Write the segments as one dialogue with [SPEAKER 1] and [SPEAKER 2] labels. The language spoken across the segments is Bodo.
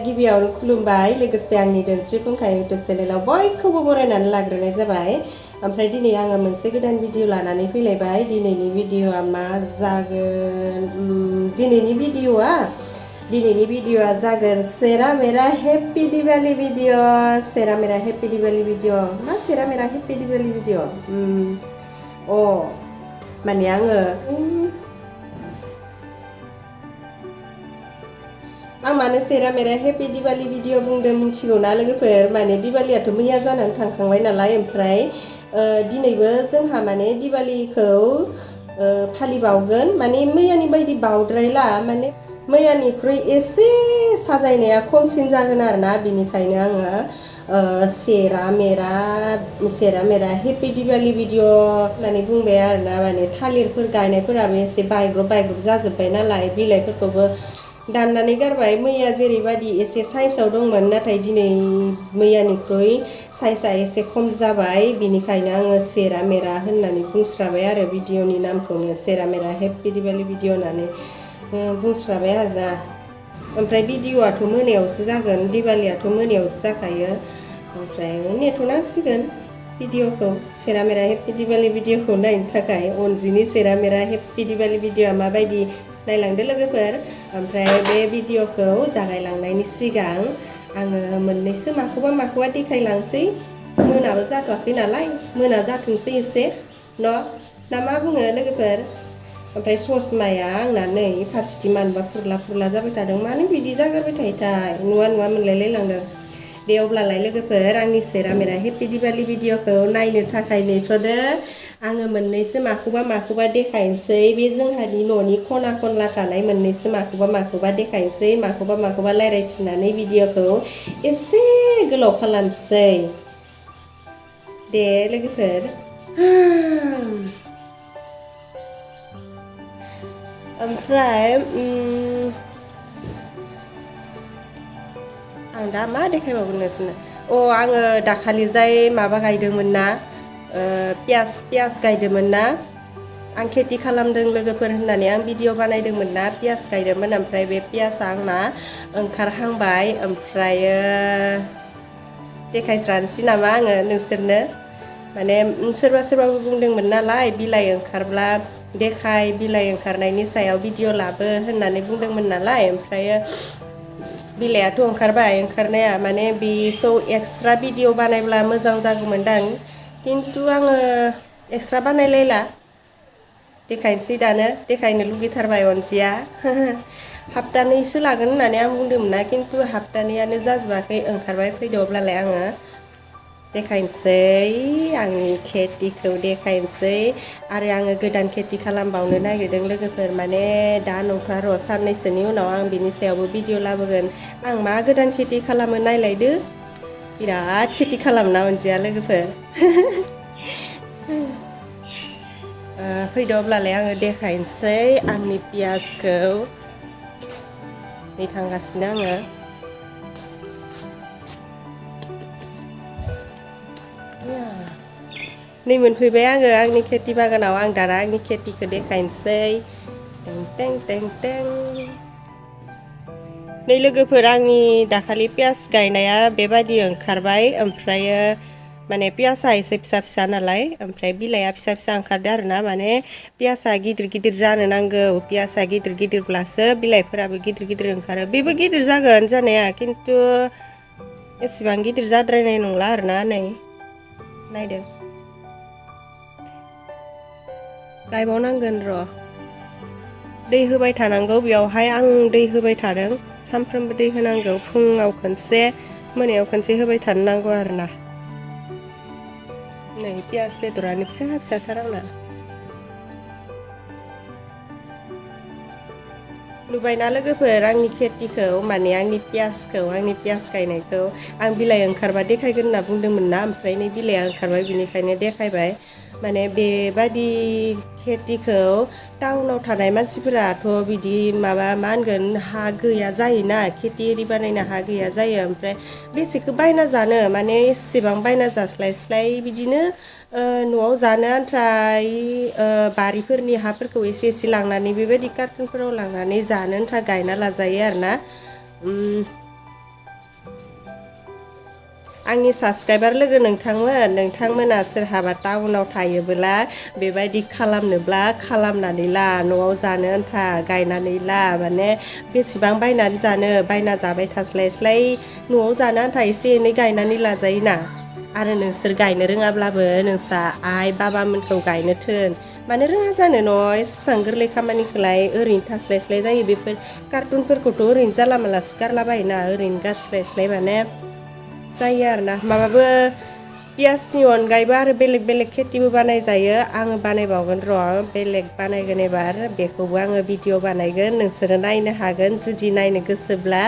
[SPEAKER 1] गिबियावनो खुलुमबाय लोगोसे आंनि धोनस्रि फुंखा इउटुब चेनेलाव बयखौबो बरायनानै लाग्रोनाय जाबाय। ओमफ्राय दिनै आङो मोनसे गोदान भिडिअ लानानै फैलायबाय। दिनैनि भिडिअआ मा जागोन? दिनैनि भिडिअआ जागोन सेरा मेरा हेपि दिवाली भिडिअ। सेरा मेरा हेपि दिवाली भिडिअ। मा सेरा मेरा हेपि दिवाली भिडिअ? माने आङो आं मानो सेरा मेरा हेपि दिवाली भिडिअ बुंदों मिथिगौ ना लोगोफोर? माने दिवालियाथ' मैया जानानै थांखांबाय नालाय, ओमफ्राय दिनैबो जोंहा माने दिवालिखौ फालिबावगोन। माने मैयानि बायदि बावद्रायला, माने मैयानिख्रुइ एसे साजायनाया खमसिन जागोन आरोना। बिनिखायनो आङो सेरा मेरा हेपि दिवाली भिडिअ होननानै बुंबाय आरोना। माने थालिरफोर गायनायफोराबो एसे बायग्रब जाजोब्बाय नालाय, बिलाइफोरखौबो दाननानै गारबाय। मैया जेरैबायदि एसे साइजआव दंमोन, नाथाय दिनै मैयानिख्रुइ साइजआ एसे खम जाबाय। बिनिखायनो आङो सेरा मेरा होननानै बुंस्राबाय आरो भिडिअनि नामखौनो सेरा मेरा हेपि दिवाली भिडिअ होननानै बुंस्राबाय आरोना। ओमफ्राय भिडिअआथ' मोनायावसो जागोन, दिवालियाथ' मोनायावसो जाखायो। ओमफ्राय नेथ'नांसिगोन भिडिअखौ, सेरा मेरा हेपि दिवाली भिडिअखौ नायनो थाखाय। अनजिनि सेरा मेरा हेपि दिवाली भिडिअआ माबायदि नायलांदो लोगोफोर। ओमफ्राय बे भिडिअखौ जागायलांनायनि सिगां आङो मोननैसो माखौबा देखायलांसै। मोनाबो जाथ'वाखै नालाय, मोना जाथोंसै एसे ना मा बुङो लोगोफोर? ओमफ्राय ससमाया आंना नै फारसेथिं मानोबा फुरला जाबाय थादों। मानो बिदि जागारबाय थायोथाय? नुवा मोनलायलायलांदों। दे अब्लालाय लोगोफोर, आंनि सेरा मेरा हेपि दिवाली भिडिअखौ नायनो थाखाय नेथ'दो। आङो मोननैसो माखौबा देखायनोसै। बे जोंहानि न'नि खना खनला थानाय मोननैसो माखौबा देखायनोसै। माखौबा रायलायथिनानै भिडिअखौ एसे गोलाव खालामसै। दे लोगोफोर। ओमफ्राय आं दा मा देखायबावगोन नोंसोरनो? आङो दाखालि जाय माबा गायदोंमोन ना, पियास गायदोंमोन ना, आं खेथि खालामदों लोगोफोर होननानै आं भिडिअ बानायदोंमोन ना। पियास गायदोंमोन, ओमफ्राय बे पियासआ आंना ओंखारहांबाय। ओमफ्रायो देखायस्रानोसै नामा आङो नोंसोरनो? माने सोरबा बुंदोंमोन नालाय, बिलाइ ओंखारब्ला देखाय, बिलाइ ओंखारनायनि सायाव भिडिअ लाबो होननानै बुंदोंमोन नालाय। ओमफ्रायो बिलाइआथ' ओंखारबाय ओंखारनाया, माने बेखौ एक्सट्रा भिडिअ बानायब्ला मोजां जागौमोनदां, खिन्थु आङो एक्सट्रा बानायलायला। देखायनोसै दानो, देखायनो लुगैथारबाय अनजिया। हाप्तानैसो लागोन होननानै आं बुंदोंमोन ना, खिन्थु हाप्तानैयानो जाजोबाखै, ओंखारबाय। फैदो अब्लालाय आङो देखायनोसै, आंनि खेथिखौ देखायनोसै। आरो आङो गोदान खेथि खालामबावनो नागिरदों लोगोफोर। माने दा नंथ'आ र', साननैसोनि उनाव आं बिनि सायावबो भिडिअ लाबोगोन। आं मा गोदान खेथि खालामो नायलायदो। बिराद खेथि खालामना अनजिया लोगोफोर। फैदो अब्लालाय आङो देखायनोसै आंनि पियासखौ। नै थांगासिनो आङो। नै मोनफैबाय आङो आंनि खेथि बागानाव। आं दाना आंनि खेथिखौ देखायनोसै। टें नै लोगोफोर, आंनि दाखालि पियास गायनाया बेबादि ओंखारबाय। ओमफ्रायो माने पियासआ एसे फिसा नालाय, ओमफ्राय बिलाइआ फिसा ओंखारदो आरोना। माने पियासआ गिदिर जानो नांगौ। पियासआ गिदिरब्लासो बिलाइफोराबो गिदिर ओंखारो। बेबो गिदिर जागोन जानाया, खिन्थु एसेबां गिदिर जाद्रायनाय नंला आरोना। नै नायदो, गायबावनांगोन र'। दै होबाय थानांगौ बेयावहाय। आं दै होबाय थादों, सानफ्रोमबो दै होनांगौ। फुङाव खनसे, मोनायाव खनसे होबाय थानो नांगौ आरोना। नै पियास बेदरानो फिसाथार आंना। नुबायना लोगोफोर आंनि खेथिखौ, माने आंनि पियास गायनायखौ। आं बिलाइ ओंखारबा देखायगोन होनना बुंदोंमोन ना, ओमफ्राय नै बिलाइआ ओंखारबाय, बिनिखायनो देखायबाय। माने बेबादि खेथिखौ टाउनाव थानाय मानसिफोराथ' बिदि मा होनगोन, हा गैया जायोना, खेथि एरि बानायनो हा गैया जायो। ओमफ्राय बेसेखो बायना जानो, माने एसेबां बायना जास्लायस्लाय बिदिनो न'आव जानो आन्था बारिफोरनि हाफोरखौ एसे लांनानै बेबायदि कार्टुनफोराव लांनानै जानो आन्था गायना लाजायो आरोना। आंनि साबस्क्राइबार लोगो नोंथांमोना सोरहाबा टाउनाव थायोबोला बेबायदि खालामनोब्ला खालामनानै ला न'आव जानो आन्था गायनानै ला माने बेसेबां बायनानै जानो बायना जाबाय थास्लायस्लाय न'आव जानो आन्था एसे एनै गायनानै लाजायोना आरो नोंसोर गायनो रोङाब्लाबो नोंसा आइ बाबामोनखौ गायनो थोन मानो रोङा जानो न' एसां गोरलै खामानिखौलाय ओरैनो थास्लायस्लाय जायो बेफोर कार्टुनफोरखौथ' ओरैनो जानला मानलासो गारलाबायोना ओरैनो गारस्लायस्लाय माने जायो आरोना माबाबो पियासनि अनगायैबो आरो बेलेग खेथिबो बानाय जायो आङो बानायबावगोन र' बेलेग बानायगोन एबार बेखौबो आङो भिडिअ बानायगोन नोंसोरो नायनो हागोन जुदि नायनो गोसोब्ला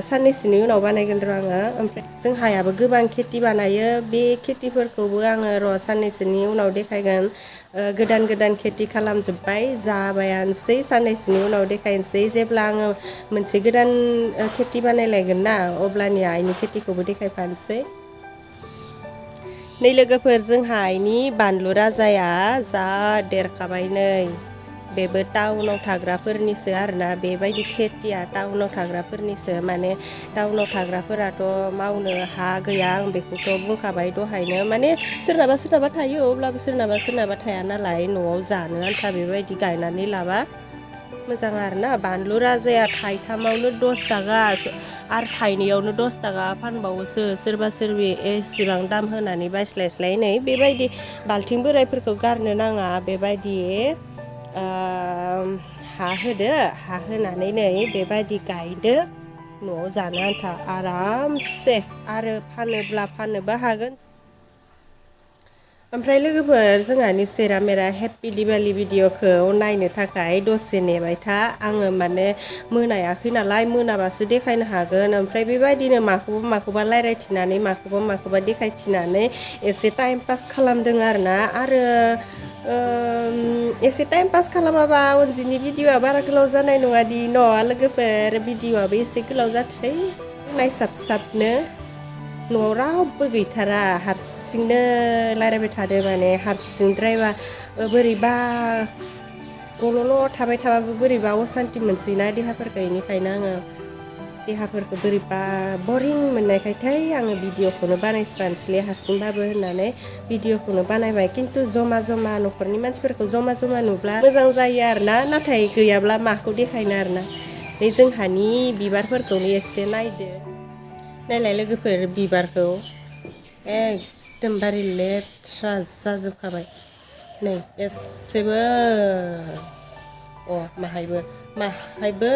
[SPEAKER 1] साननैसोनि उनाव बानायगोन र' आङो ओमफ्राय जोंहायाबो गोबां खेथि बानायो बे खेथिफोरखौबो आङो र' साननैसोनि उनाव देखायगोन गोदान खेथि खालामजोब्बाय जाबायानोसै साननैसोनि उनाव देखायनोसै जेब्ला आङो मोनसे गोदान खेथि बानायलायगोन ना अब्लानिया आइनि खेथिखौबो देखायफानोसै नै लोगोफोर जोंहा आइनि बानलु राजाया जा देरखाबाय नै बेबो टाउनाव थाग्राफोरनिसो आरोना बेबायदि खेथिया टाउनाव थाग्राफोरनिसो माने टाउनाव थाग्राफोराथ' मावनो हा गैया आं बेखौथ' बुंखाबाय दहायनो माने सोरनाबा थायो अब्लाबो सोरनाबा थाया नालाय न'आव जानो आन्था बेबायदि गायनानै लाबा मोजां आरोना बानलु राजाया थाइथामावनो 10 थाखा आरो थाइनैयावनो 10 थाखा फानबावोसो सोरबा सोरबि एसेबां दाम होनानै बायस्लायस्लाय नै बेबायदि बाल्थिं बोराइफोरखौ गारनो नाङा बेबायदि हा होदो हा होनानै नै बेबायदि गायदो न'आव जानो आन्था आरामसे आरो फाननोबो हागोन ओमफ्राय लोगोफोर जोंहानि सेरा मेरा हेपि दिवाली भिडिअखौ नायनो थाखाय दसे नेबाय था आङो माने मोनायाखै नालाय मोनाबासो देखायनो हागोन ओमफ्राय बेबायदिनो माखौबा रायज्लायथिनानै माखौबा देखायथिनानै एसे टाइम पास खालामदों आरोना आरो एसे टाइम पास खालामाबा अनजिनि भिडिअआ बारा गोलाव जानाय नङा दि न' लोगोफोर भिडिअआबो एसे गोलाव जाथोसै नायसाबनो न'आव रावबो गैथारा हारसिंनो रायज्लायबाय थादों माने हारसिंद्रायबा बोरैबा गल'ल' थाबाय थाबाबो बोरैबा असान्ति मोनसैना देहाफोरखौ बेनिखायनो आङो देहाफोरखौ बोरैबा बरिं मोननायखायथाय आङो भिडिअखौनो बानायस्रानोसैलै हारसिंबाबो होननानै भिडिअखौनो बानायबाय खिन्थु जमा न'खरनि मानसिफोरखौ जमा नुब्ला मोजां जायो आरोना नाथाय गैयाब्ला माखौ देखायनो आरोना बे जोंहानि बिबारफोरखौनो एसे नायदो नायलाय लोगोफोर बिबारखौ एकदमबारे लेथ्रा जाजोबखाबाय नै एसेबो माहायबो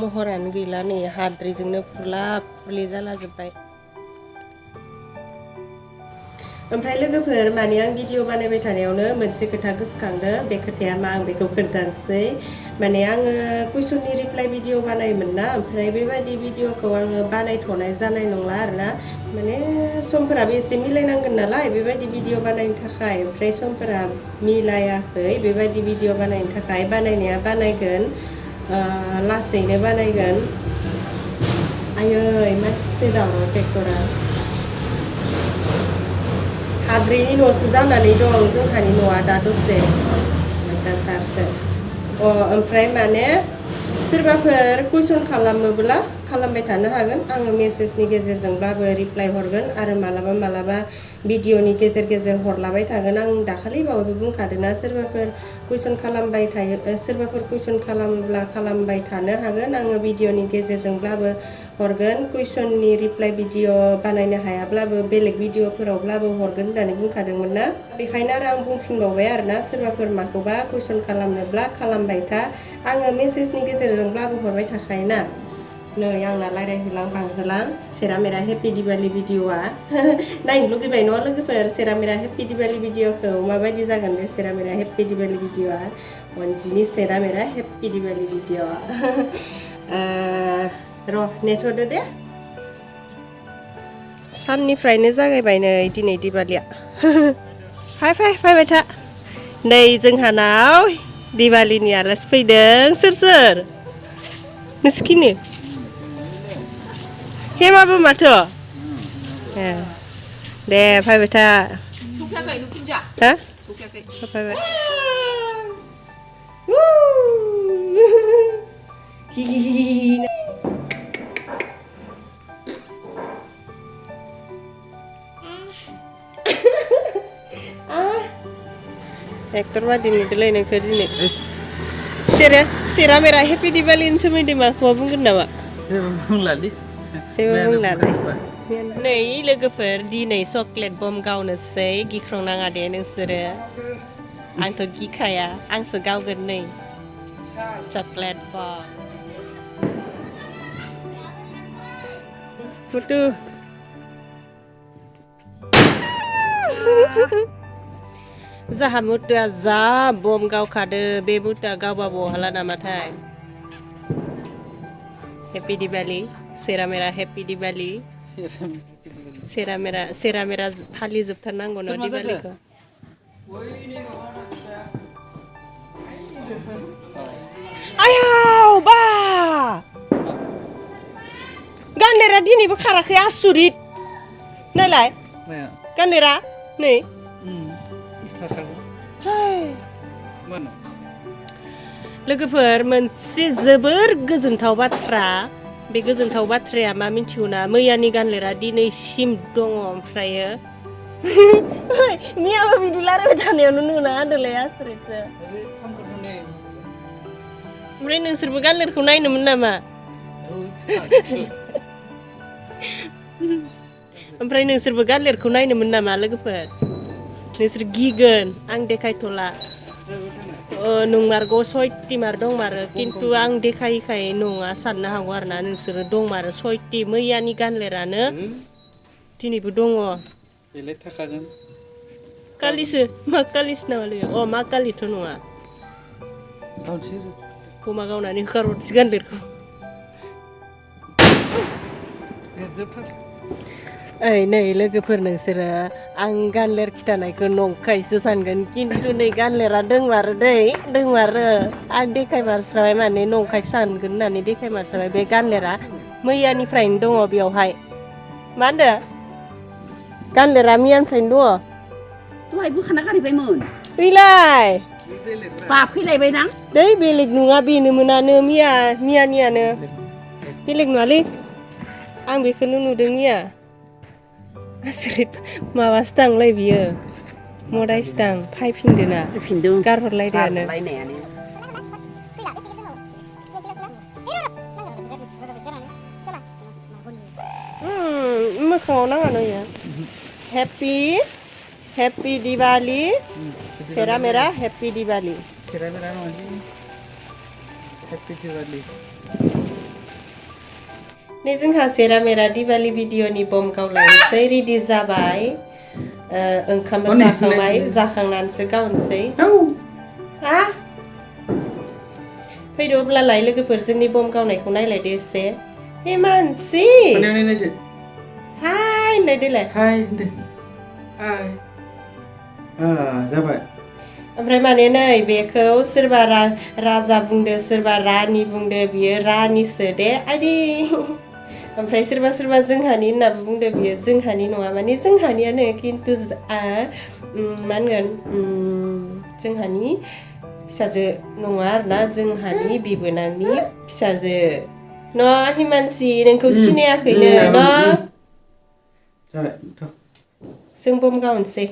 [SPEAKER 1] महरानो गैला नै हाद्रिजोंनो फुरला जाला जोब्बाय ओमफ्राय लोगोफोर माने आं भिडिअ बानायबाय थानायावनो मोनसे खोथा गोसोखांदों बे खोथाया मा आं बेखौ खोन्थानोसै माने आङो कुइसननि रिप्लाइ भिडिअ बानायोमोन ना ओमफ्राय बेबायदि भिडिअखौ आङो बानायथ'नाय जानाय नंला आरोना माने समफोराबो एसे मिलायनांगोन नालाय बेबायदि भिडिअ बानायनो थाखाय ओमफ्राय समफोरा मिलायाखै बेबायदि भिडिअ बानायनो थाखाय बानायनाया बानायगोन लासैनो बानायगोन आयै मासे दावराव ट्रेक्टरा हाद्रिनि न'सो जानानै दं जोंहानि न'आ दा दसे सारसो ओमफ्राय माने सोरबाफोर कुइसन खालामोब्ला खालामबाय थानो हागोन आङो मेसेजनि गेजेरजोंब्लाबो रिप्लाय हरगोन आरो मालाबा भिडिअनि गेजेर हरलाबाय थागोन आं दाखालि बावैबो बुंखादोंना सोरबाफोर कुइसन खालामोब्ला खालामबाय थानो हागोन आङो भिडिअनि गेजेरजोंब्लाबो हरगोन कुइसननि रिप्लाय भिडिअ बानायनो हायाब्लाबो बेलेग भिडिअफोरावब्लाबो हरगोन होननानै बुंखादोंमोन ना बेखायनो आरो आं बुंफिनबावबाय आरोना सोरबाफोर माखौबा कुइसन खालामनोब्ला खालामबाय था आङो मेसेजनि गेजेरजोंब्लाबो हरबाय थाखायोना नै आंना रायज्लायहोलां बांहोलां सेरा मेरा हेपि दिवाली भिडिअआ नायनो लुगैबाय न' लोगोफोर सेरा मेरा हेपि दिवाली भिडिअखौ माबायदि जागोन बे सेरा मेरा हेपि दिवाली भिडिअआ अनजिनि सेरा मेरा हेपि दिवाली भिडिअ र' नेथ'दो दे साननिफ्रायनो जागायबाय नै दिनै दिवालिया फैबाय था नै जोंहानाव दिवालिनि आलासि फैदों सोर नोंसोरखिनि हेमाबो माथो दे फैबाय था सफैबाय एक्टर बादि नुदोंलै नोंखौ दिनै सेरा मेरा हेपि दिवालीनि सोमोन्दै माखौबा बुंगोन नामा
[SPEAKER 2] जेबो बुंलालै
[SPEAKER 1] नै लोगोफोर दिनै चकलेट बम गावनोसै गिख्रंनाङा दे नोंसोरो आंथ' गिखाया आंसो गावगोन नै चकलेट बम फुटु जाहा मुतुआ जा बम गावखादो बे मुतुआ गावबा बहाला नामाथाय हेपि दिवाली सेरा मेरा हेपि दिवाली सेरा मेरा फालिजोबथारनांगौ न दिवालीखौ आयाव बा गान्देरा दिनैबो खाराखै आसुरित नायलाय गान्देरा नै लोगोफोर मोनसे जोबोर गोजोनथाव बाथ्रा बे गोजोनथाव बाथ्राया मा मिथिगौ ना मैयानि गान्देरा दिनैसिम दङ ओमफ्रायो मियाबो बिदि रायलायबाय थानायावनो नुना होदोंलै आसुरितसो ओमफ्राय नोंसोरबो गान्देरखौ नायनोमोन नामा ओमफ्राय नोंसोरबो गान्देरखौ नायनोमोन नामा लोगोफोर नोंसोर गिगोन आं देखायथ'ला नंमारगौ 6टी मार दंमारो खिन्थु आं देखायखाय नङा साननो हागौ आरोना नोंसोरो दंमारो 6टी मैयानि गान्देरानो दिनैबो दङ
[SPEAKER 2] बेलाय थाखागोन
[SPEAKER 1] कालिसो मा कालिस नामालै मा कालिथ' नङा बमा गावनानै होखारहरसै गान्देरखौ ओइ नै लोगोफोर नोंसोरो आं गान्देर खिथानायखौ नंखायसो सानगोन खिन्थु नै गान्देरा दोंमारो आं देखायमारस्राबाय माने नंखायसो सानगोन होननानै देखायमारस्राबाय बे गान्देरा मैयानिफ्रायनो दङ बेयावहाय मा होनदो गान्देरा मैयानिफ्रायनो दङ
[SPEAKER 3] दहाय बोखाना गारहैबायमोन
[SPEAKER 1] फैलाय
[SPEAKER 3] बाफैलायबायदां
[SPEAKER 1] दै बेलेग नङा बेनो मोनानो मियानियानो बेलेग नङालै आं बेखौनो नुदों मिया आसुरित माबासो दांलै बियो मदाइसो दां फायफिनदोना गारहरलायदोआनो मोखाङाव नाङा नयो हेपि दिवाली सेरा मेरा हेपि दिवाली नै जोंहा सेरा मेरा दिवाली भिडिअनि बम गावलायनोसै रेडि जाबाय ओंखामबो जाखांबाय जाखांनानैसो गावनोसै हा फैदो अब्लालाय लोगोफोर जोंनि बम गावनायखौ नायलायदो एसे हे मानसि हाय होनलायदोलाय
[SPEAKER 2] हाय जाबाय
[SPEAKER 1] ओमफ्राय माने नै बेखौ सोरबा राजा बुंदो सोरबा रानि बुंदो बियो रानिसो दे आइदि ओमफ्राय सोरबा जोंहानि होननाबो बुंदो बियो जोंहानि नङा माने जोंहानियानो खिन्थु मा होनगोन जोंहानि फिसाजो नङा आरोना जोंहानि बिबोनांनि फिसाजो न हिमानसि नोंखौ सिनायाखैनो न जों बम गावनोसै